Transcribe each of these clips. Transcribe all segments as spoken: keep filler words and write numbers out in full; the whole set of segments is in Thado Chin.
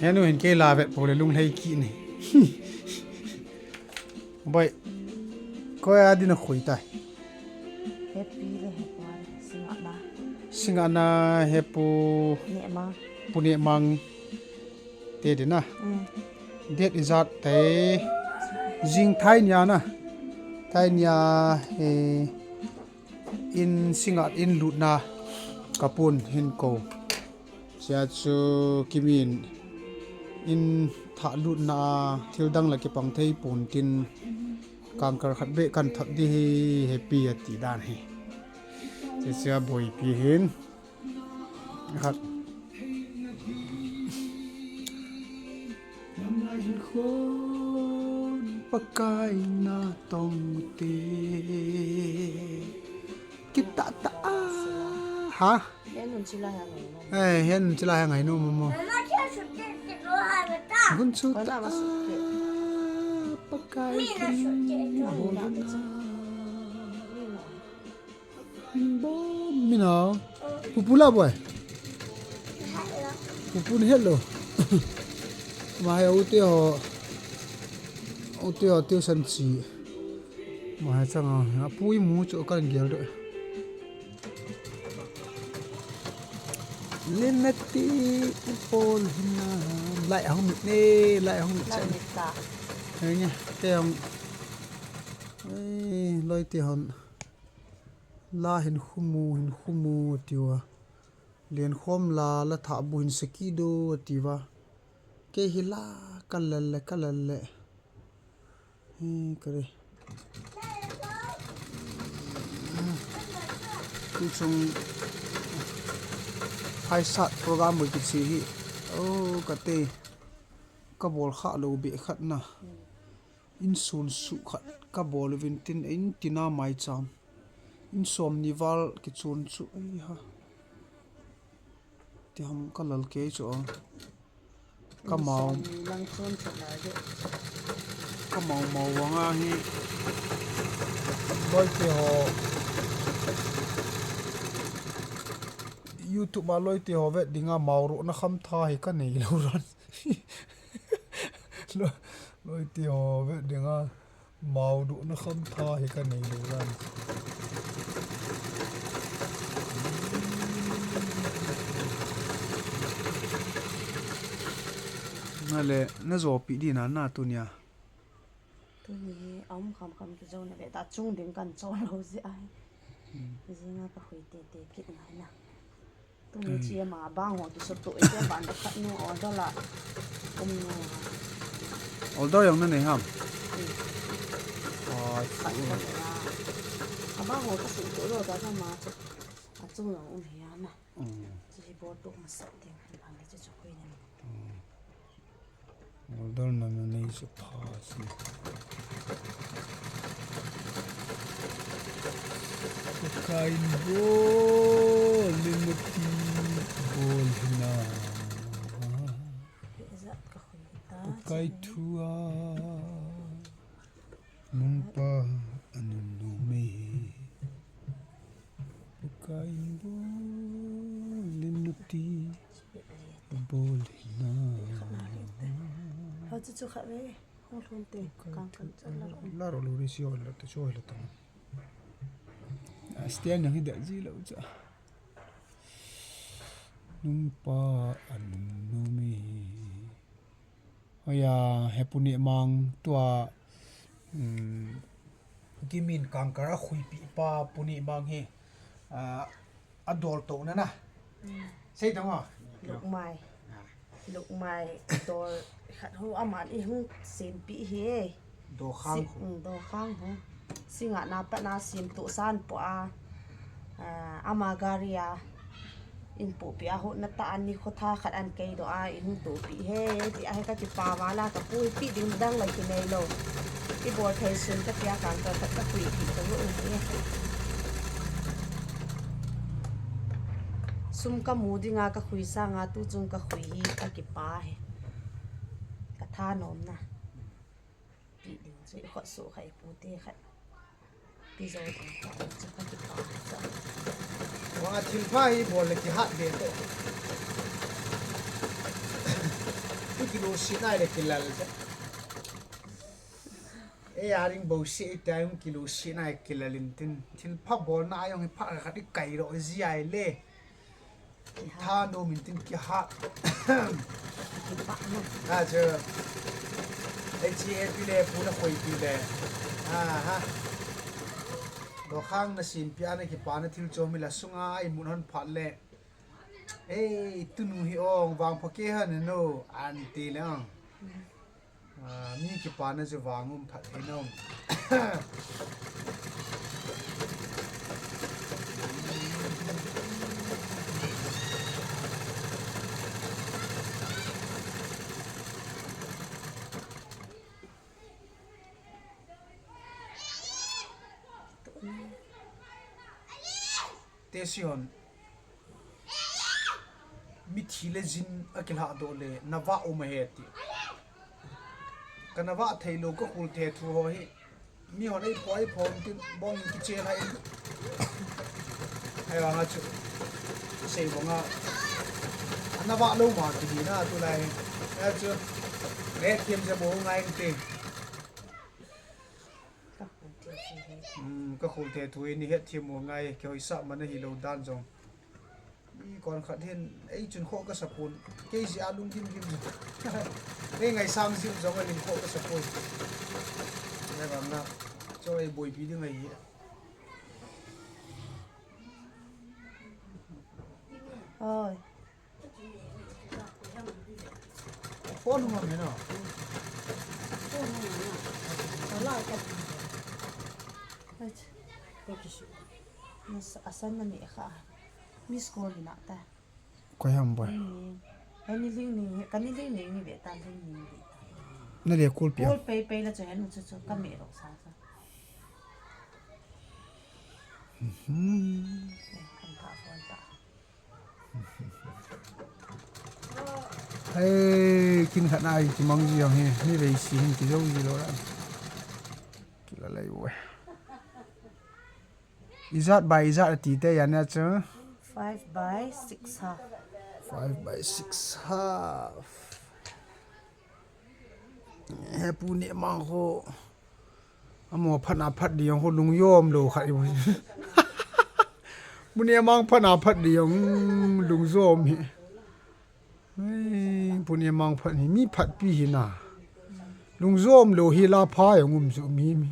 Henu hin kei la vet pou le lunglhai kit ni. Boi. Koi a din a khui tai. Happy le happy. Singana. Singana hepu. Nemang. Pu Nemang. Te din a. Mm. Det ijat te. Jing thai nia na. Thai nia, eh, in singa in lutna kapun hin ko. Sia chu kimin in thah lutna thil dang la kipang thei pon tin kangkar khat be kan thak di hi happy ati dan hi. Sia sia boipi hin. Khat. Khon Pakai na tong te. Kita ta a. Ha? Hen nun chila ha ngai no. Eh, hen nun chila ha ngai no mo mo. Gun chu ta a. Pakai kin. Bom mina. Pupu la boy. Pupu ni hello. Ma he ute ho. Ute ho tuition chi. Ma he changa. Apu imu chu kan gel do. Limeti ipol hina. Lai hong mit ne, lai hong mit. Lai mit ta. Henge, te hong. Ei, loi te hon. La hin khumu, hin khumu, atiuva. Len khom la, la tha bu hin saki do, atiuva. Kei hi la, ka lal le, ka lal le. Hi, ka re. Tu chung phaisat program bu kichi hi. Oh, ka te. Ka bol kha lo be khat na. In sun su khat ka bol uvin tin, in tina mai cham. In som ni val kichun chu, ei ha. Ti ham ka lal kei chu a. Ka mau. Lang chun chun lai de. Ka mau mau vang a hi. Loi te ho. YouTube a loi te ho vet ding a mau ro na kham tha hi ka nei lo ran. Lo-, loi te ho vet ding a. Mau duh na kham tha hi ka nei lo ran. Na le, na zo pi di na, na tu nia. Tu ni, a um kham kham tu zo na ve, ta chung ding kan cho lo zi ai. Hmm. Zi nga ka hui te te kit ngai na. Tuni chi ama bang ho kisut tu ite ban khat nu order la. Um nu. Order jong na nei ham? Hmm. Ai, khat nu. Abang ho kisut tu lo da ma chu. Achung jong um hi ana. Hmm. Chi bol tu ma sa ding. Bang chi chu khui ni. Hmm. Order na na nei se pha si. Kain bol, limati bol hina. Kai thua. Nungpa anun nome. Kain bol, limati. Bol hina. Ha chu chu khat ve. Hung lhun te. Kang kan chan la ro. La ro lo ri si ho la te chu ho la ta. A stand nang hi da ji lo cha. Nungpa anun nome. Hoiya, he Pu Nemang tua, um, kimin kangkar a khuipi pa Pu Nemang hi, ah, a dol to na na. Mm. Sei dong o. Lukmai. Ah. Lukmai dol khat ho aman i hung sempi hi. Dokhang ho. Mm, dokhang ho. Singa na pa na sim tu san po a. Ah, ama gari a. In pupi a hotna ta an ni khotha khat an kei doh a, in hung tupi he, ti a he ka kipa vala ka puipi ding dang lai kinei lo. I bol thei sun ka tia kangkar khat ka puipi ka lo in he. Sum ka mu dinga ka khui sanga tu chung ka khui hi ka kipa he. Ka thanom na. Pi ding chu i khot suh kha i pute kha. Pi zo ding kha chu ka kipa cha. Ko Vang a thilpha hi bol le kihat be to. Hung kiloset nai le kilal te. E a ring bo se te hung kiloset nai kilal in tin. Thilpha bolna a jong hi pha khat i kai lo ji ai le. Tha nom in tin kihat. Achu. Ei chi e pi le pu na khoi pi le. Aha. Dokhang na sim pi ana kipa na thil chom mi la sunga ai mun hon phat le. Ei, tunu hi ong vang pha ke han no an ti le ong. Ah, mi kipana chu vang um phat thei nom. Tesi hon. Mithi le jin a kilhah doh le, na vah um ahi ti. Ka na vah thei lou ka khul the thu ho hi. Mi hon ei pho, ei pho, tin bong in kichel hai. Hai vang a chu. Sei bong a. A na vah lou ma ti di na tu lai. Hai chu. Re thiam se bo ngai ti. Ka khul the thu hi. Hmm, ka khul the thu hi ni het thiam mo ngai, kei hoi sa ma na hi lou dan jong. Mi kon khat hin, ei chun kho ka sa pon. Kei si a lung kim kim. Ei ngai sang si jong a lim kho ka sa pon. Ngai bang na. Cho ei boi pi ding ngai hi. Oi. Phone hung a me no. Phone hung a me no. Ach. Ko kisu. Mas asan na me kha. Miss call na ta. Koi ham boy. Ni. Ani ling ni, ka ni ling ni ni ve ta ling ni ve ta. Na le call pi. Call pei pei la cho han chu chu ka me ro sa sa. Hmm. Kan ta phone ta. Hei, kin khat na ai kimang ji jong hi, mi vei si hin kijou ji lou la. Kila lai vo. Ijat by ijat ati te ya na chu. Five by six half. Five by six half. He pu ni mang ho. Amo phat na phat di jong ho lungjom lou khat i bu. Pu ni mang phat na phat di jong lungjom hi. Hei, pu ni mang phat hi mi phat pi hi na. Lungjom lou hi la pha jong um chu mi mi.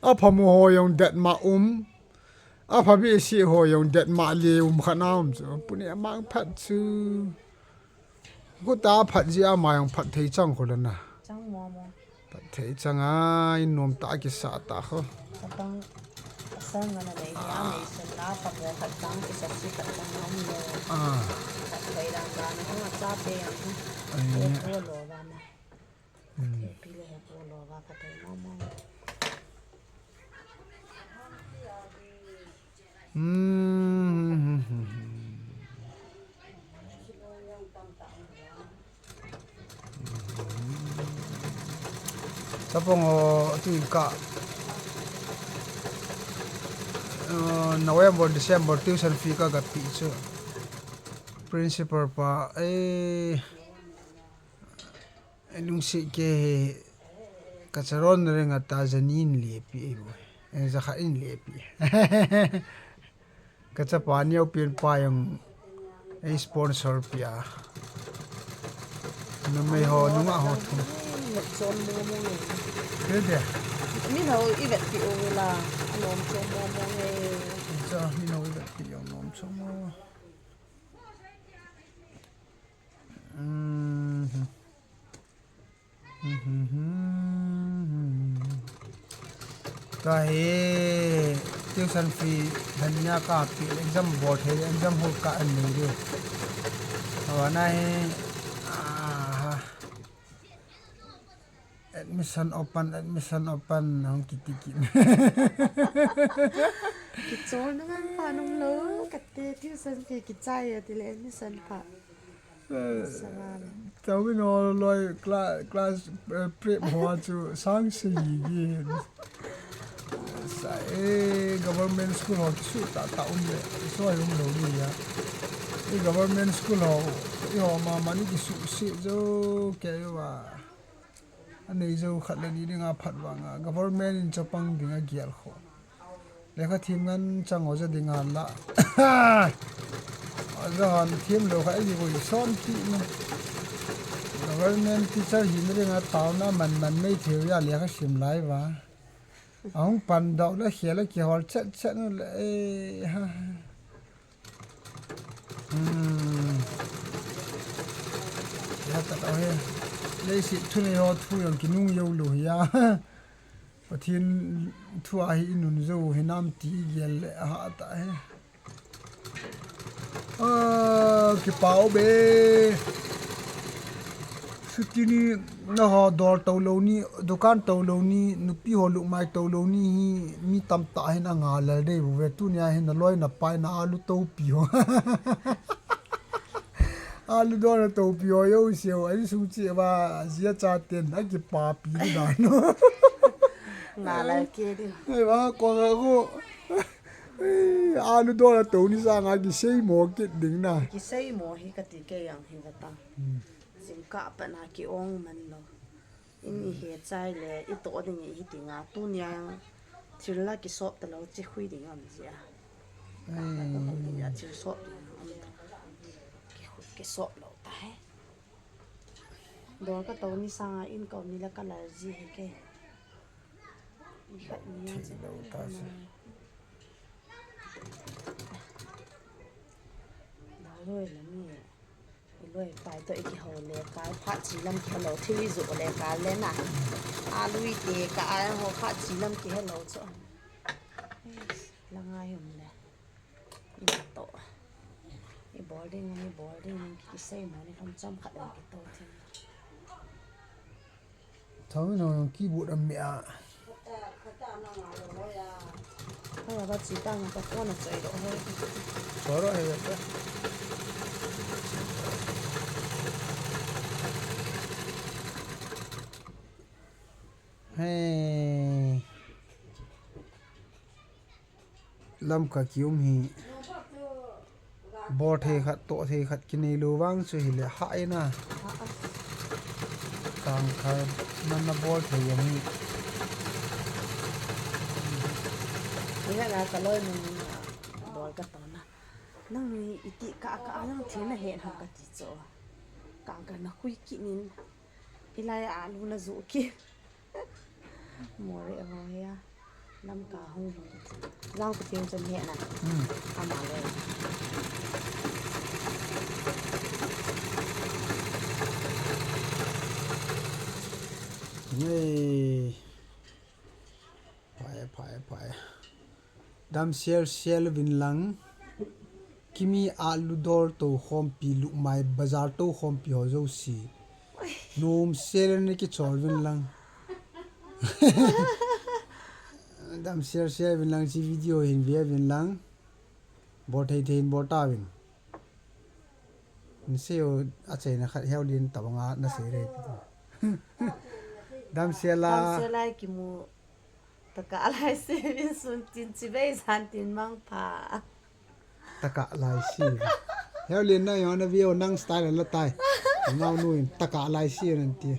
A pha mo ho jong det ma um. A pha bi si ho jong det ma le um khat na um chu. Pu ni mang phat chu. Guta phat ji a mai ong phat thei chang ko lana. Chang mo mo. Phat thei chang a, in nom ta kisa ta kho. Katang, asang ngana nei ni a nei sen la pa mo khat chang kisa si khat chang nom lo. Ah. Phat thei dan dan hong a cha pe yang. Ai. Ko lo ba na. Hmm. Phat thei pi le he ko lo ba phat thei mo mo. Hmm. Chapang o, tu ka, eh, November, December, tuition fee ka ga pi chu. Principal pa, eh, Lungset kei hi ka charon ring a ta jani in le pi ei bo. Eh, jakhat in le pi. Ka chapa neo pen pa jong ei sponsor pi a. Numei ho, nungah ho thu. Chom mo mo nge. Ke de. Min ho i vet pi u la. Anom chom mo mo nge. Cha, min ho i vet pi jong nom chom mo. Mhm. Mhm. Ka hi tuition fee dania ka pi exam bol thei, exam hall ka an nei diu. Awa na hi, ah, admission open, admission open, hong kiti kit. Kichol na ngan pa nung lo, kate tuition fee kichai ati le admission pa. Eh, Sanga le. Tawin ho loi cla-, class, eh, prep ho chu sang si gi. Sa e, government school ho kisu ta ta um le, so ai um lo ni ya. E government school ho, i ho ma ma ni kisu si jo ke yo ba. Anei jo khat le ni dinga phat vanga government in chapang dinga gial kho. Lekha thim ngan chang o ja dinga la. Aja han thim lo kha ei voi son ki na. Government teacher hi mi dinga tauna man man mei theu ya lekha sim lai va. Ahung pan dau le khel le kihol chet chet nu le, eh, ha, ha. Hmm. Ya ta ta he. Leiset thu nei ho thu jong kinung jou lou hi a. Pathen thu a hi i nun jou hi nam ti i gel le ha ta he. Ah, kipa um e. Chuti ni, na ho dol to lou ni, dukan to lou ni, nupi ho lukmai to lou ni hi mi tamtah hin anga lel dei bu ve. Tunia hin na loi na pai na alu topi ho. Alu dol na topi ho jouse ho, alu sung chi ba, jia cha ten, akipapi di dan. Nga lai ke di. Ei, ba, ko ga ko. Ei, alu dol a to ni sanga kiseimo kit ding na. Kiseimo hi kati kei jong hi vata. Hmm. Jingkah pat na ki-ong man lou. In i he chai le, i to ding i hi ti nga tunia jong thil la kisop ta lou, chi khui ding am jia. Ei. Ka to ni ya thil sop ding am ta. Ki khu-, kisop lou ta he. Dol ka to ni sanga in ka um ni la ka lal ji hi ke. I khat ni a. Thei lou ta se. Na loi la mi. I loi pai to i kiho le ka phat chi lam kihe lou, thil i jo le ka le na. A lui te ka a ho phat chi lam kihe lou chu. La ngai um le. I to. I bol ding, i bol ding, kiseimo ni lom chom khat le kito thim. Thau no keyboard a me a. Hoi, ba chi ta nga ka phone a choi do hoi. Choro he ta. Hey. Lamka kium hi. Bol thei khat, toh thei khat kinei lou vang chu hile hah e na. Tang khat na na bol thei jong hi. Ni na ka loi mun bol ka to na. Nang ni iti ka ka nang thei na he na ka ti cho. Ka ka na hui ki nin. Ilai a lu na zu ki. More ho ya. Lamka hung hung. Lang ku tiang chan he na. Hmm. Ama le. Yay. Phai, phai, phai. Damsel sel vin lang. Kimi alu dol to khompi lukmai bazar to khompi ho jouse. Nom sel na kichol vin lang. Damsel sel vin lang chi video hin ve vin lang. Bol thei thei in bol ta vin. Nseo a cheina khat heu lin tabanga na sei rei. Damsel a. Damsel a kimu. Taka lai si min sun tin chi bei san tin mang pha. Taka lai si. Heu lin na yo na view nang style la tai. Ngau nu in taka lai si nan ti.